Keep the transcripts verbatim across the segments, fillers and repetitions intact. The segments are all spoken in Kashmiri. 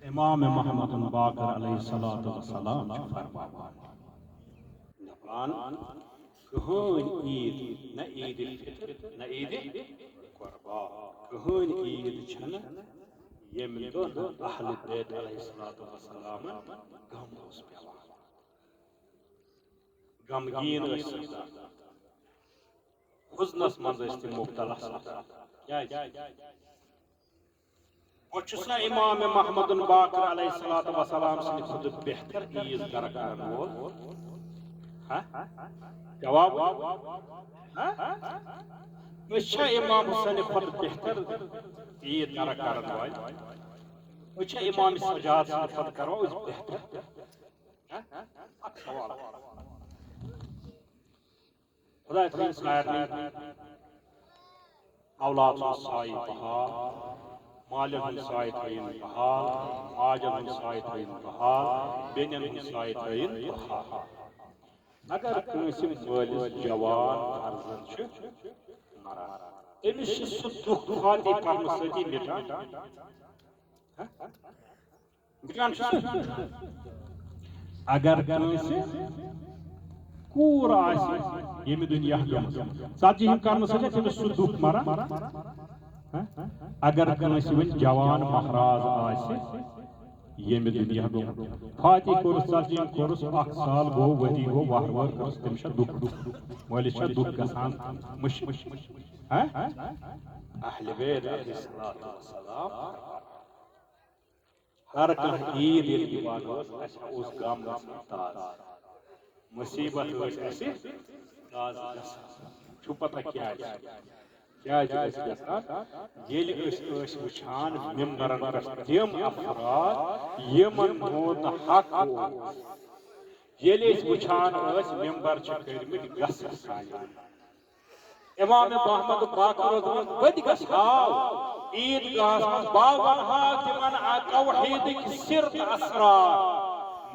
امام محمد باقر علیہ الصلوۃ والسلام چھُ فرماوان، دپان، کٕہٕنۍ عیٖد، نہ عیٖد فطر، نہ عیٖد قربان، کٕہٕنۍ عیٖد چھنہٕ، ییٚمہِ دۄہ نہٕ اہل بیت علیہ الصلوۃ والسلامن غم اوس پٮ۪وان۔ غمگیٖن ٲسۍ سپدان، حزنس منٛز ٲسۍ تِم مبتلا سپدان۔ کیازِ؟ بہٕ چھُس نہ امام محمد باقر علیہ الصلوۃ والسلام سٕنٛدِ کھۄتہٕ بہتر عیٖد گرٕ کرن وول؟ ہہ؟ جواب؟ ہہ؟ أسۍ چھا امام حسین کھۄتہٕ بہتر عیٖد گرٕ کرن وٲلۍ؟ أسۍ چھا امام سجاد سٕنٛدِ کھۄتہٕ کرو أسۍ بہتر؟ ہہ؟ اکھ سوال۔ خداے تھٲیِن سارنٕے اولاد سُنٛد سایہِ بحال، مالٮ۪ن ہُنٛد سایہِ تھٲیِن بحال، ماجٮ۪ن ہُنٛد سایہِ تھٲیِن بحال، بیٚنٮ۪ن ہُنٛد سایہِ تھٲیِن بحال۔ اگر کٲنٛسہِ مٲلِس جوان فرزند چھُ مران، أمِس چھُ سُہ دُکھ فاتح پرنہٕ سۭتی مِٹان۔ ہہ؟ مِٹان چھُ سُہ۔ اگر کٲنٛسہِ کوٗر آسہِ ییٚمہِ دُنیا گٔمٕژ، ژتجی ہٕنٛدۍ کرنہٕ سۭتۍ چھُ تٔمِس سُہ دُکھ مران۔ ہہ؟ اگر کٲنٛسہِ وۄنۍ جوان مہراز آسہِ ییٚمہِ دُنیا گوٚمُت، فاتح کوٚرُس، ژتجی ہٕنٛدۍ کوٚرُس، اکھ سال گوٚو، ؤری گوٚو، وہر وہر کوٚرُس، تٔمِس چھا دُکھ، مٲلِس چھا دُکھ گژھان؟ مُش-، ہہ؟ اہل بیت علیہ الصلوۃ والسلام۔ ہر کانٛہہ عیٖد ییٚلہِ یِوان ٲس، اَسہِ اوس غم گژھان تازٕ، مُصیٖبت ٲسۍ اَسہِ تازٕ گژھان۔ چھُو پتہ کیٛازِ؟ کیٛازِ ٲسۍ گژھان؟ ییٚلہِ أسۍ ٲسۍ وٕچھان مِمبرن پٮ۪ٹھ تِم افراد یِمن ہُنٛد حق اوس، ییٚلہِ أسۍ وٕچھان ٲسۍ مِمبر چھِ کٔرمٕتۍ غصب سانہِ۔ امام محمد باقر اوس دپان، بہٕ تہِ گژھٕ ہاو عیٖد گاہس منٛز، بہٕ ونہٕ ہا تِمن آ توحیدٕکۍ سِر تہٕ اسرار،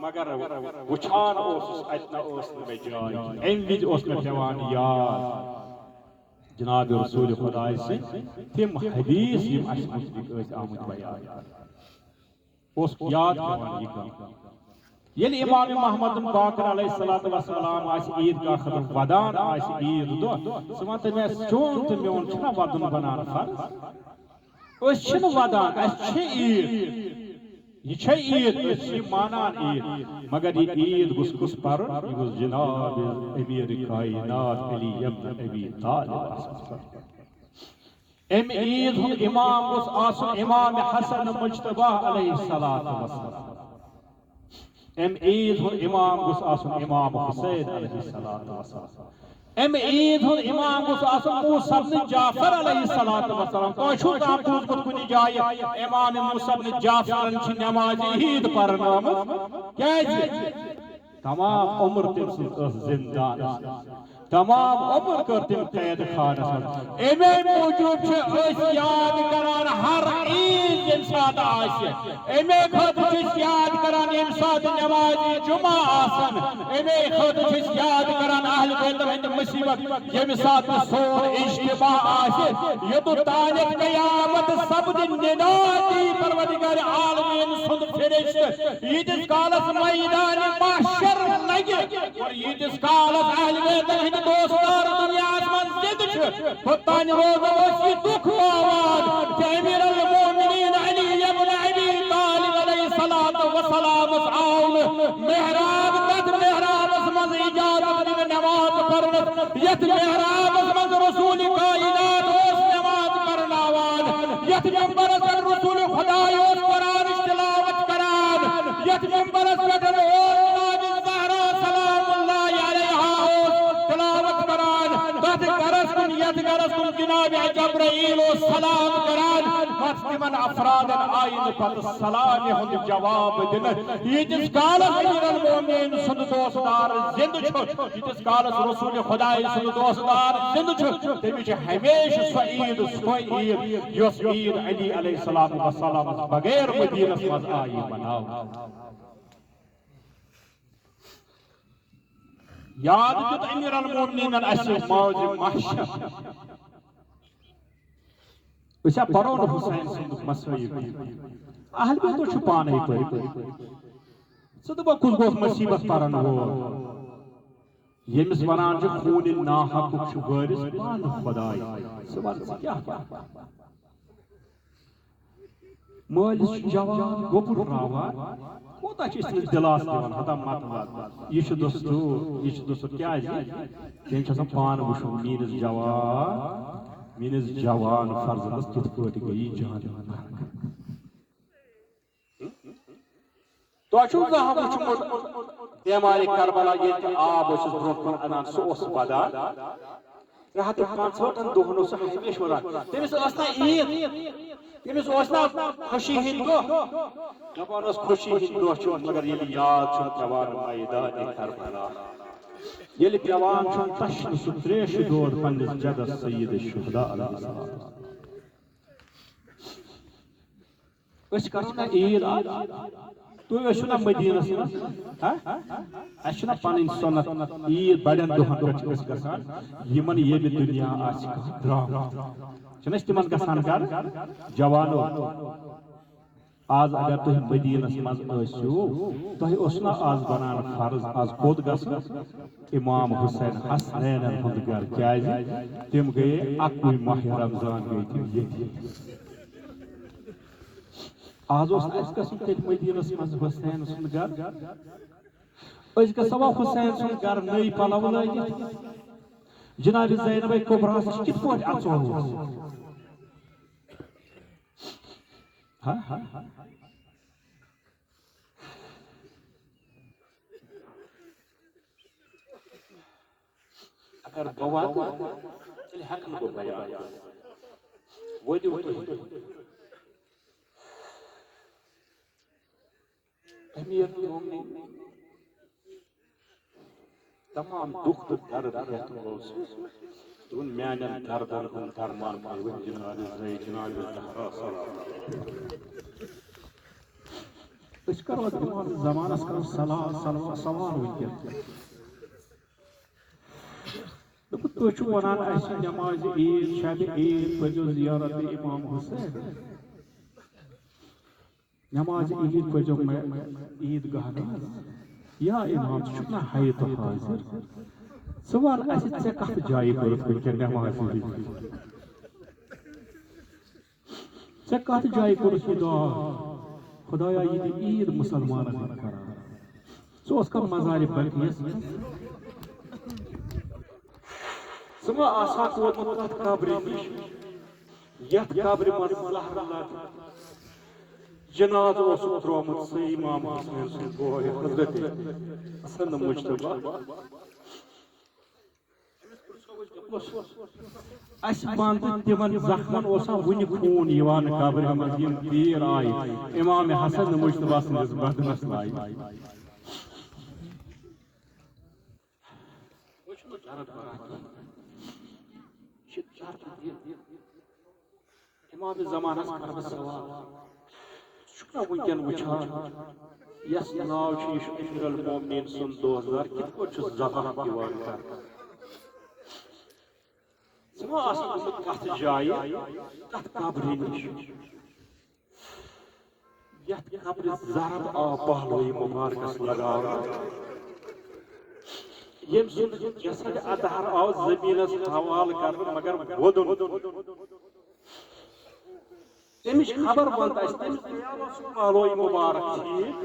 مگر وٕچھان اوسُس اتہِ نہ ٲس نہٕ مےٚ جاے۔ امہِ وِزِ اوس مےٚ پٮ۪وان یاد جناب رسول خداے سٕنٛدۍ تِم حدیث یِم اسہِ مُتعلق ٲسۍ آمٕتۍ بیان کرنہٕ۔ اوس یاد پٮ۪وان یہِ کَتھ۔ ییٚلہِ امام محمد باقر علیہ الصلوۃ والسلام آسہِ عیٖد گاہ خٲطرٕ ودان آسہِ عیٖد دۄہ، ژٕ وَن تہٕ مےٚ، چون تہٕ میون چھُنہ وَدُن بَنان فرض؟ أسۍ چھِنہٕ وَدان، اَسہِ چھِ عیٖد۔ یہِ چھےٚ عیٖد، أسۍ چھِ یہِ مانان عیٖد، مگر یہِ عیٖد گوٚژھ کُس پَرُن؟ یہِ گوٚژھ جناب امیر کائنات علی ابن ابی طالب آسُن پَرُن۔ امہِ عیٖد ہُنٛد امام گوٚژھ آسُن امام حسن مجتبیٰ علیہ الصلوۃ والسلام۔ امہِ عیٖد ہُنٛد امام گوٚژھ آسُن امام حسین علیہ الصلوۃ والسلام۔ امہِ عیٖد ہُنٛد امام گوٚژھ آسُن موسیٰ بن جعفر علیہ الصلوۃ والسلام۔ تۄہہِ چھُو کانٛہہ بوٗزمُت کُنہِ جایہِ امام موسیٰ بن جعفرن چھِ نمازِ عیٖد پرنٲومٕژ؟ کیٛازِ؟ تمام عمر تٔمۍ سٕنٛز ٲس زندانس منٛز۔ تمام عمر کٔر تٔمۍ قید خانس منٛز۔ امے موٗجوٗب چھِ أسۍ یاد کران ہر عیٖد ییٚمہِ ساتہٕ آسہِ۔ امے خٲطرٕ چھِ أسۍ یاد کران ییٚمہِ ساتہٕ نمازِ جمعہ آسن۔ امے خٲطرٕ چھِ أسۍ یاد کران اہل بیتن ہٕنٛدِ مصیبت۔ ییٚمہِ ساتہٕ سون اجتماع آسہِ، یوٚتتھ تانٮ۪تھ قیامت سپدِ، نِدا دی پروردگار عالمین سُنٛد فرشتہٕ۔ ییٖتِس کالس میدان محشر لگہِ، اور ییٖتِس کالس اہل بیتن ہٕنٛدۍ دوستار دُنیاہس منٛز زِندٕ چھِ، توٚتانۍ روزو أسۍ یہِ دُکھ باوان زِ امیر المومنین علی ابن ابی طالب علیہ الصلوۃ والسلامس آو نہٕ محراب، تتھ محرابس منٛز اجازت دِنہٕ نماز پرنس، یتھ محرابس منٛز رسول کائنات اوس نماز پرناوان، یتھ ممبرس پٮ۪ٹھ رسول خداے اوس قرآنٕچ تلاوت کران، یتھ ممبرس پٮ۪ٹھ اوس جناب زہرا سلام اللہ علیہا اوس تلاوت کران، تتھ گرس کُن، یتھ گرس کُن جناب جبرائیل اوس سلام کران، پتہٕ تِمن افرادن آیہِ نہٕ پتہٕ سلامہِ ہُنٛد جواب دِنہٕ۔ ییٖتِس کالس امیر المومنین سُنٛد دوستدار زِندٕ چھُ، ییٖتِس کالس رسول خداے سُنٛد دوستدار زِندٕ چھُ، تٔمِس چھِ ہمیشہِ سۄ عیٖد، سۄے عیٖد، یۄس عیٖد علی علیہ الصلوۃ والسلامس بغیر مدینس منٛز آیہِ مناونہٕ۔ یاد دیُت امیر المومنینن اسہِ موضع محشر۔ أسۍ ہا پرو نہٕ حسین سُنٛد مصائب۔ اہل بیتو چھُ پانے پٔرِتھ۔ ژٕ دَپکھ کُس گوٚو مصیبت پرن وول؟ ییٚمِس ونان چھِ خوٗنہِ ناحقُک چھُ وٲرِث پانہٕ خۄداے۔ ژٕ وَن ژٕ کیٛاہ پَرٕ؟ مٲلِس چھُ جوان گوٚبُر راوان، کوٗتاہ چھِ أسۍ تٔمِس دِلاس دِوان، ہتا مت وَد۔ یہِ چھُ دستوٗر، یہِ چھُ دستوٗر۔ کیٛازِ؟ تٔمۍ چھُ آسان پانہٕ وٕچھُن، میٛٲنِس جوان، میٛٲنِس جوان فرزندس کِتھ پٲٹھۍ گٔیہِ جان۔ تۄہہِ چھُو زانٛہہ وُچھمُت بیمارِ کربلا ییٚلہِ تہِ آب ٲسِس برٛونٛہہ کُن اَنان، سُہ اوس وَدان؟ ترٛےٚ ہَتھ تہٕ پانٛژہٲٹھن دۄہن اوس سُہ ہمیشہِ وَدان۔ تٔمِس ٲس نا عیٖد؟ تٔمِس اوس نا خوشی ہِنٛدۍ دۄہ؟ دَپان اوس، خوشی ہِنٛدۍ دۄہ چھُ، مگر ییٚلہِ یاد چھُم پٮ۪وان میدانِ کربلا، ییٚلہِ پٮ۪وان چھُم تشنہٕ سُہ تریشہِ دود پننِس جدس سید شہدا علیہ السلام۔ أسۍ کرو نا عیٖد آز؟ تُہۍ ٲسِو نا مدیٖنس منٛز؟ ہا؟ اَسہِ چھُنا پنٕنۍ سُنت، عیٖد بڑٮ۪ن دۄہن پٮ۪ٹھ چھِ أسۍ گژھان، یِمن ییٚمہِ دُنیا آسہِ کانٛہہ درٛامُت۔ چھِنہٕ أسۍ تِمن گژھان گرٕ؟ جوانو، آز اگر تُہۍ مدیٖنس منٛز ٲسِو، تۄہہِ اوس نا آز بنان فرض، آز کوٚت گژھُن؟ امام حسین حسنینن ہُنٛد گرٕ۔ کیازِ؟ تِم گٔیے اَکُے ماہِ رمضان گٔیے تِم ییٚتی۔ آز اوس اَسہِ گژھُن تیٚلہِ مدیٖنس منٛز حسین سُنٛد گرٕ۔ أسۍ گژھو حسین سُنٛد گرٕ نٔے پلو لٲگِتھ۔ جناب زینب کبریٰ ہس نِش کِتھ پٲٹھۍ اژو؟ ہا؟ اگر بہٕ واتہٕ، تیٚلہِ ہٮ۪کہٕ نہٕ بہٕ بیان کٔرِتھ۔ وٲتِو تُہۍ۔ امیر المومنین تمام دُکھ تہٕ درد ہٮ۪تھ اوس، دوٚپُن، میانٮ۪ن دردن ہُنٛد درمان کٔرِو جناب زید، جناب زہرا سلام۔ أسۍ کرو اَتھ زمانس کرو سلام، سلام، سوال وٕنکیٚن۔ دوٚپُن، تُہۍ چھِو وَنان، اَسہِ نٮ۪مازِ عیٖد، شبِ عیٖد پٔرۍزیو زیارت امام حسین۔ نٮ۪مازِ عیٖد پٔرۍزیو مےٚ عیٖد گاہ نہٕ حظ۔ یا امام، ژٕ چھُکھ نہ ہَے تہٕ حٲضِر؟ ژٕ وَن اَسہِ، ژےٚ کَتھ جایہِ پٔرٕتھ وٕنکٮ۪ن نٮ۪مازِ عیٖد؟ ژےٚ کتھ جایہِ کوٚرُتھ یہِ دعا؟ خدایا، یہِ دِ عیٖد مُسلمانن ہٕنٛدۍ قرار۔ سُہ اوس کانٛہہ مزارِ بقیس منٛز؟ ژٕ ما آسہٕ ہاکھ ووتمُت تتھ قبرِ نِش، یتھ قبرِ منٛز زہرٕ لد جنازٕ اوسُکھ ترٛوومُت سُہ امام حسین سُنٛد بوے حضرت حسن مجتبیٰ؟ اسہِ ونتہٕ، تِمن زخمن اوسا وُنہِ خوٗن یِوان قبرِ منٛز؟ یِم تیٖر آیہِ امام حسن مجتبیٰ سٕنٛدِس بدنس لایہِ۔ وۄنۍ چھُنہٕ درد بَران کِہیٖنۍ۔ یہِ چھِ درد دِل۔ امام زمانس کرٕ بہٕ سوال، ژٕ چھُکھ نا وٕنکیٚن وٕچھان، یس ناو چھُ، یہِ چھُ امیر المومنین سُنٛد دوستدار، کِتھ پٲٹھۍ چھُ ذبح یِوان کرنہٕ؟ ژٕ ما آسکھ گوٚمُت تتھ جایہِ، تتھ قبرِ نِش، یتھ قبرِ ضرب آو پہلوی مبارکس لگاونہٕ، ییٚمہِ سُنٛد جسد اطہر آو زٔمیٖنس حوالہٕ کرنہٕ، مگر وودُن۔ تمِچ خبر وَن تہٕ اَسہِ، تٔمِس گٔیاو سُہ پہلوی مبارک ٹھیٖک؟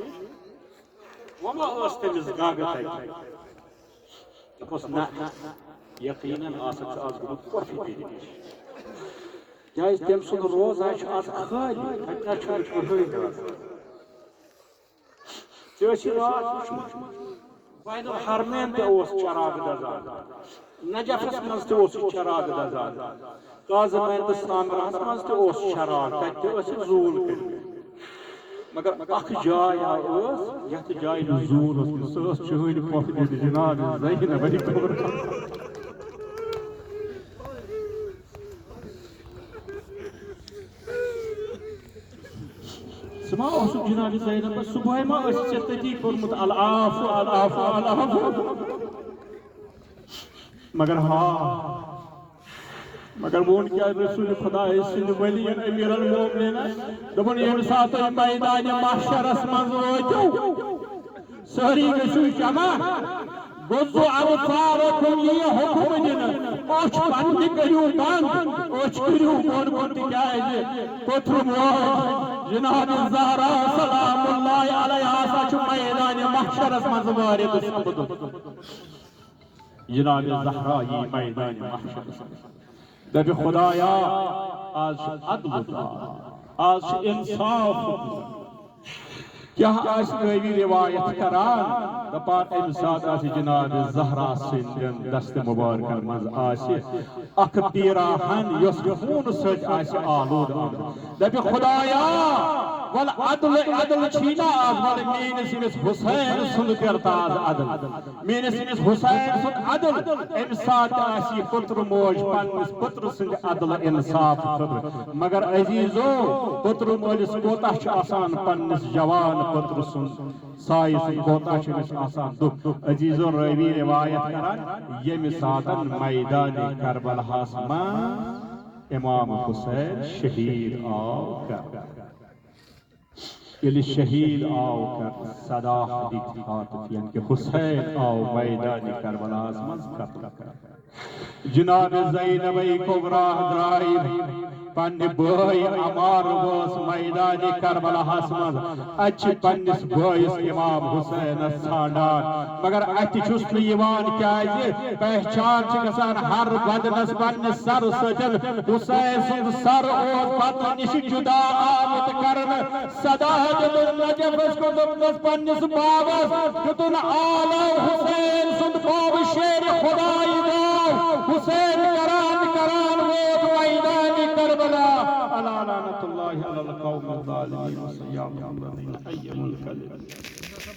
وۄنۍ ما ٲس تٔمِس گنٛگ تَتہِ؟ دوٚپُس، نہ، یقیٖناً آسکھ ژٕ آز گوٚمُت کۄفہِ دِنہِ نِش۔ کیٛازِ تٔمۍ سُنٛد روزہ چھُ آز خٲلی، تَتہِ نہ چھُنہٕ کٕہٕنۍ آز۔ ژےٚ ٲسی راتھ وٕچھمُت، بین الحرمین تہِ اوس چراغ دزان، نجفس منٛز تہِ اوس یہِ چراغ دزان، کاظمین تہٕ سامراہس منٛز تہِ اوس چراغ، تتہِ تہِ ٲسِکھ زوٗل کٔرمٕتۍ۔ مگر اکھ جاے ہا ٲس، یتھ جایہِ نہٕ زوٗل اوس کینٛہہ، سۄ ٲس چٲنۍ پۄپھ دِتھ جناب زینب علی کبریٰ۔ ژٕ ما اوسُکھ جناب زینب، صبحٲے ما ٲسِتھ ژےٚ تٔتی کوٚرمُت العفو، العفو، العفو؟ مگر ہا، مگر ووٚن کیٛاہ رسول خدایہِ سٕنٛدِ ؤلی امیر المومنینس؟ دوٚپُن، ییٚمہِ ساتہٕ تُہۍ میدانِ محشرس منٛز وٲتِو، سٲری گٔژھِو جمع، غضوا ابصارکم، یہِ حکم دِنہٕ، أچھ پننہِ کٔرِو بنٛد، أچھ کٔرِو بۄن کُن، تِکیٛازِ پوٚتُر موج جناب زہرا سلام اللہ علیہا سا چھُ میدانِ محشرس منٛز وارد سپدُن۔ جناب زہرا یی میدانِ محشرس منٛز۔ دپہِ، خدایا، آز چھُ عدلُک دۄہ، آز چھُ انصافُک دۄہ۔ کیٛاہ آسہِ رٲوی روایت کران؟ دپان، امہِ ساتہٕ آسہِ جناب زہرا سٕنٛدٮ۪ن دست مبارکن منٛز آسہِ اکھ پیراہن، یۄس خوٗنہٕ سۭتۍ آسہِ آلودٕ آمٕژ۔ دپہِ، خدایا، ول عدل، عدل چھی نا آز، ول میٲنِس أمِس حسین سُنٛد کر تہٕ آز عدل۔ میٲنِس أمِس حسین سُنٛد عدل، امہِ ساتہٕ آسہِ یہِ پٔترٕ موج پننِس پٔترٕ سٕنٛدِ عدل انصاف خٲطرٕ۔ مگر عزیزو، پٔترٕ مٲلِس کوتاہ چھُ آسان پننِس جوان پٔترٕ سُنٛد سایہِ سُنٛد کوتاہ چھُ أمِس آسان دُکھ۔ عزیزو، رٲوی روایت کران، ییٚمہِ ساتن میدانِ کربلاہس منٛز امام حسین شہید آو کرنہٕ۔ ییٚلہِ شہید آو کرنہٕ، صداح دِتۍ ہاتھ، یعنی کہِ حسین آو میدانِ کربلاہس منٛز قتل کرنہٕ۔ جناب زینب کبریٰ درٛاے پننہِ بٲے عمار وٲژ میدانِ کربلاہس منٛز۔ اتہِ چھِ پننِس بٲیِس امام حسینس ژھانڈان، مگر اتہِ چھُس نہٕ یِوان، کیازِ پہچان چھِ گژھان ہر بدنس پننِس سرٕ سۭتۍ۔ حسین سُنٛد سر اوس بدنہٕ نِش جدا آمُت کرنہٕ۔ صداح دیُتُن نجفس کُن، دوٚپنس پننِس باوس، دیُتُن آلو حسین سُنٛد باب شیر خدائی گاو۔ حسین کران کران ووت میدانِ کربلا۔ الا لعنت اللہ علی القوم الظالمین۔ وسیام الذین ایموا الکذب۔